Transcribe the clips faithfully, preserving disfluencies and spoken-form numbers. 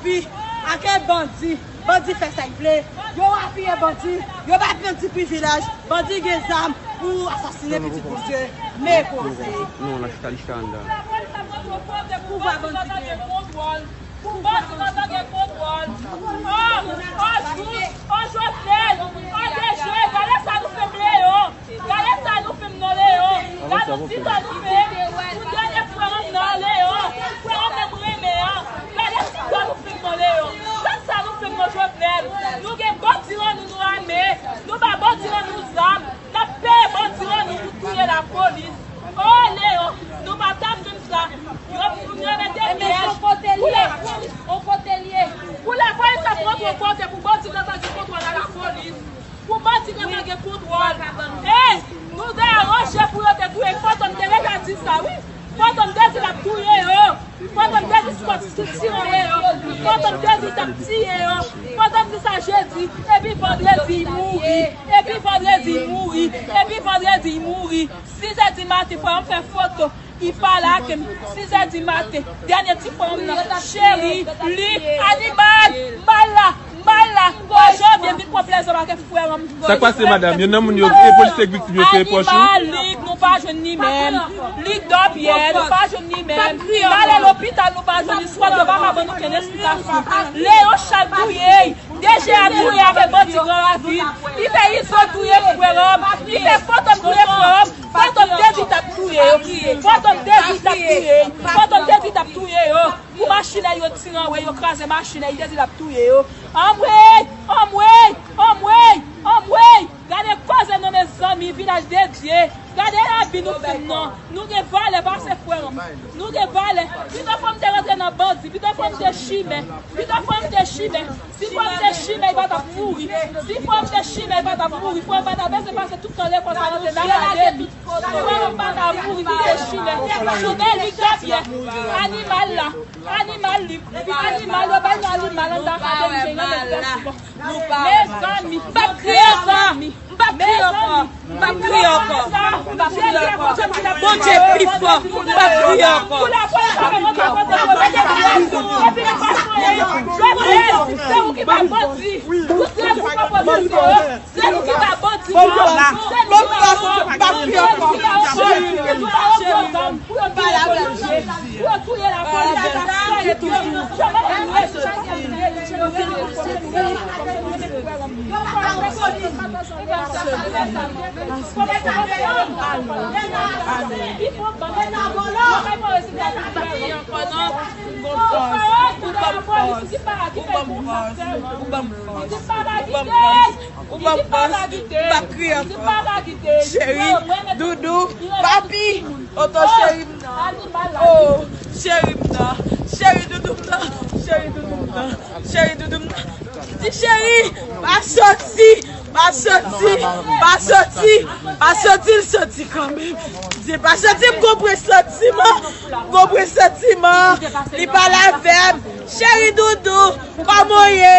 Wi, ake bandi, bandi fè sa y vle, yo apiye bandi, yo bay bandi privilèj, bandi gen zam pou asasinen pitit Bondye, men koze. Non, la chita, li chita anndan. Pouvwa bandi gen. Pou bandi pa gen kontwòl. O, o Jout, o Jovenel, o D J, gade sa nou fè Leon. Gade sa nou fè m non Leon. Gade ti tan nou fè m. Pou dènye frè m nan Leon. Frè m menm renmen an. Gade ti tan nou fè m non Leon. Gade sa nou fè m non Jovenel. Nou gen bandi nan nou, nou ame. Nou ba bandi nan nou zam. N ap peye bandi nan nou pou touye lapolis. O Leon, nou pa ta fè m sa. Yo, yo mete pyèj pou lapolis. Pou lapolis ap rantre kote pou bandi nan ta gen kontwòl a lapolis. Pou bandi nan ta gen kontwòl. Ey, nou te aranje pou yo te touye. Fantom te deja di sa, wi. Fantom te di l ap touye yo. Fantom te di Scott ti, ti ranmen yo. Fantom te di t ap tiye yo. Fantom di sa jedi. Epi vandredi, l mouri. Epi vandredi, l mouri. Epi vandredi, l mouri. Sizè di maten, frè m fè foto. Li pale ak m. Sizè di maten. Dènye ti frè m nan. Cheri, li, animal, m pa la, m pa la. O Janvye, vin pran plezi avèk frè m. Sa k pase, madanm? Youn nan moun yo, e polisye k viktim yo, se pwòch ou? Animal, li, nou pa jwenn li menm. Li dòmi, nou pa jwenn li menm. L ale lopital, nou pa jwenn li. Swa yo pa ka ban nou kenn esplikasyon. Leon Chal touye. D J a touye avèk bandi Gran Ravin. Li fè Izo touye frè m. Li fè Fantom touye frè m. Fantom te di t ap touye yo. Fantom te di t ap touye yo. Fantom te di t ap touye yo. Pou machin yo tire anwe, yo kraze machin, li te di l ap touye yo. Anmwey! Anmwey! Anmwey! Anmwey! Gade koze non mezanmi, vilaj dedye. Gade abi nou fè m nan. Nou gen valè pase frè m. Nou gen valè. Pito fò m te rantre nan bandi. Pito fò m te chimè. Pito fò m te chimè. Si frè m te chimè, li pa t ap mouri. Si frè m te chimè, li pa t ap mouri. Frè m pa t ap bezwen pase tout tan lekòl sa nan te nan akademi. Frè m pa t ap mouri, li te chimè. Jounen li gapyè. Animal la. Animal li. Animal yo bay nou animal anndan akademi. Mezanmi. M p ap kriye ankò. M p ap kriye ankò. M p ap kriye ankò. M p ap kriye ankò. Bondye pi fò. M p ap kriye ankò. Se ou ki pa bandi. Se nou ki pa bandi. M p ap kriye ankò. Pou yo touye lapolis. Pou yo touye lapolis. Yo pa ka fè polis. Leta peyòm. Leta vòlò. Leta vòlò. Ou ban m fòs. Ou ban m fòs. Ou ban m fòs. Ou ban m fòs. Ou ban m fòs. Ou ban m fòs. M p ap kriye ankò. Cheri, doudou, papi. Oto cheri m nan. Oh, cheri m nan. Cheri doudou m nan. Cheri doudou m nan. Cheri doudou m nan. Ti cheri, pa soti. Pa soti. Pa soti. Pa soti, l soti kanmenm. Di pa soti, m gon presantiman. M gon presantiman. Li pale avè m. Cheri doudou, kòman w ye?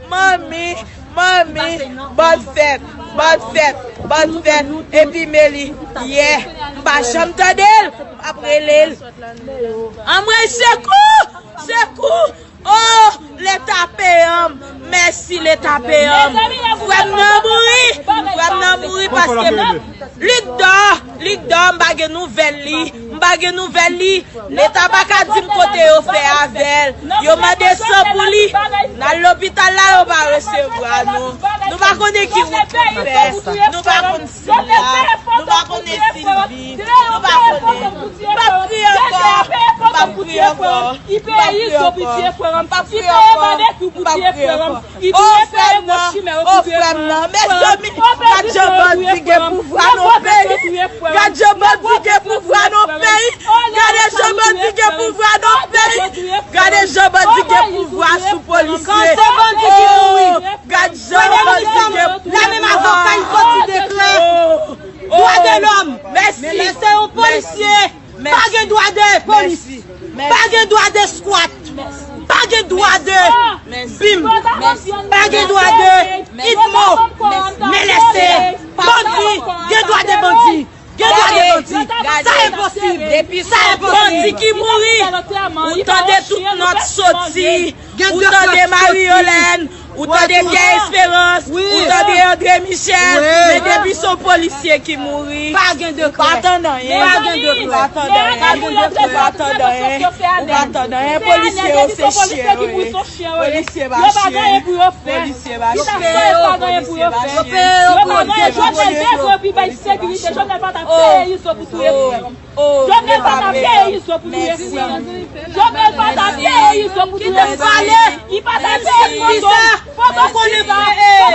Manmi, manmi, bòn fèt, bòn fèt, bòn fèt, epi Meli, yè, m pa janm tande l, m ap rele l. Anmwey, sekou, sekou, oh, Leta peyòm, mèsi Leta peyòm. Frè m nan mouri, frè m nan mouri paske Lik dò, Lik dò, m pa gen nouvèl li, m pa gen nouvèl li. Leta pa ka di m kote yo fè avè l. Yo mande san pou li. N al lopital la, yo pa resevwa nou. Nou pa konnen ki wout pou n fè. Nou pa konn si l la. Nou pa konnen si l viv. Nou pa konnen. M p ap kriye ankò. M p ap kriye ankò. M p ap kriye ankò. M p ap kriye ankò. M p ap kriye ankò. Oh, frè m nan, oh, frè m nan. Mezanmi, gad jan bandi gen pouvwa nan peyi. Gad jan bandi gen pouvwa nan peyi. Gade jan bandi gen pouvwa nan peyi. Gade jan bandi gen pouvwa sou polisye. Kan se bandi ki mouri. Oh, gad jan bandi gen pouvwa. Lè menm avoka, li soti deklare. Oh, dwa de lòm. Mèsi. Men lè se yon polisye. Pa gen dwa de polis. Pa gen dwa de skwat. Pa gen dwa de bim. Pa gen dwa de itmo. Men lè se bandi, gen dwa de bandi. Gen dwa gen bandi. Sa enposib. Depi se yon bandi ki mouri, ou tande tout nòt soti. Ou tande Marie Yolène, ou tande Pierre Espérance, ou tande André Michel, men depi se yon polisye ki mouri, pa gen dekrè. Pa tann anyen. Pa gen dekrè. Pa tann anyen. Pa tann anyen. Ou pa tann anyen. Polisye yo se chyen yo ye. Polisye pa chyen. Polisye pa chyen. Polisye pa chyen. Yo peye yo pou yo fè. Yo peye yo pou yo fè. Yo peye yo pou yo fè. Jovnèl bezwen pou bay sekirite. Jovnèl pa ta peye Izo pou touye frè m. Jovnèl pa ta peye Izo pou touye frè m. Jovnèl pa ta peye Izo pou touye frè m. Li pa ta peye Fantom. Fantom konnen sa.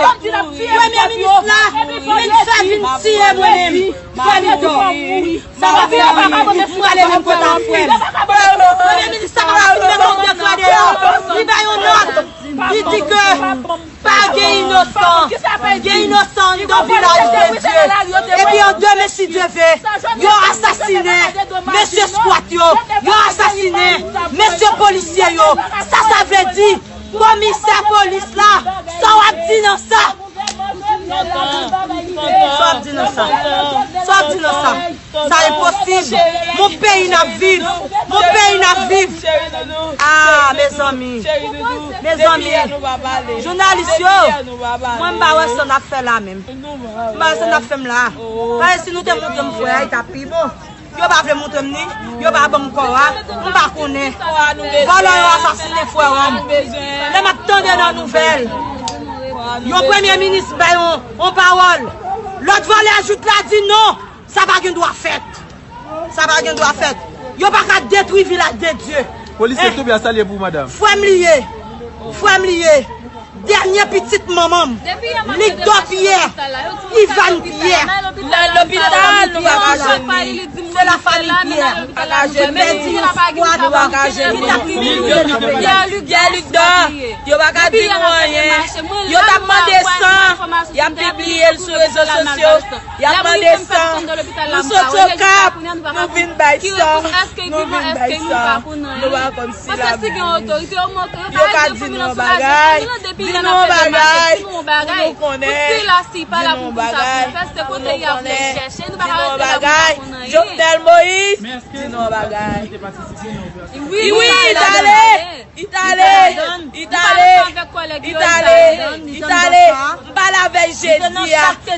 Fantom di l ap tiye nèg yo. Epi Fantom di l ap tiye mwen menm. Fantom di l ap mouri. Sa pa fè m pa ka pote frè m. Premye minis sa pa ka vin met yon dekrè deyò. Li bay yon nòt. Li di ke pa gen inosan. Gen inosan anndan vilaj de Dye. Epi an demen, si Dye ve, yo asasinen mesye skwat yo. Yo asasinen mesye polisye yo. Sa sa vle di? Komisè polis la, sa w ap di nan sa? Sa w ap di nan sa? Sa w ap di nan sa? Sa enposib. Mon peyi n ap viv. Mon peyi n ap viv. Ah, mezanmi. Mezanmi. Jounalis yo, mwen m pa wè sa n ap fè la menm. M pa wè sa n ap fè m la. Paske si nou te montre m frè a, li t ap pi bon. Yo pa vle montre m ni, yo pa ban m kò a, m pa konnen. Vòlò yo asasinen frè a. Lè m ap tande nan nouvèl, yon premye minis bay yon, yon pawòl. Lòt vòlè jouk la di non, sa pa gen dwa fèt. Sa pa gen dwa fèt. Yo pa ka detwi vilaj de Dye. Polisye Toubya, sa l ye pou madanm? Frè m li ye. Frè m li ye. Dènye pitit manman m, Ligdo Pyè, Ivan Pyè. Nan lopital, nou pa ka jwenn li. Se lafanmi Pyè. Pa ka jwenn li. Nou pèdi yon skwad. Nou pa ka jwenn li. Pyè Ligdo, yo pa ka di nou anyen. Yo t ap mande san, y ap pibliye l sou rezo sosyo. Y ap mande san. Nou soti Okap, nou vin bay san. Nou vin bay san. Nou pa konn si l ap vini. Yo ka di nou yon bagay. Di nou yon bagay pou nou konnen. Di nou yon bagay pou nou konnen. Di nou yon bagay. Jovenel Moïse, di nou yon bagay. Wi, wi, tale. Li t ale, li t ale, li t ale, li t ale. M pale avè l jedi a. Li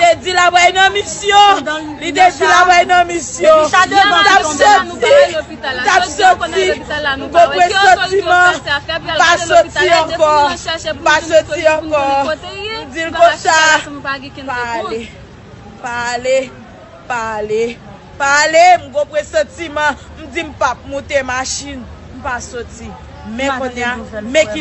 te di l ap al nan misyon. Li te di l ap al nan misyon. M t ap soti, m t ap soti. M gon presantiman. M pa soti ankò. M pa soti ankò. M di l konsa. Pa ale, pa ale, pa ale. Pa ale, m gon presantiman, m di m p ap moute machin, m pa soti. Men kounye a, men ki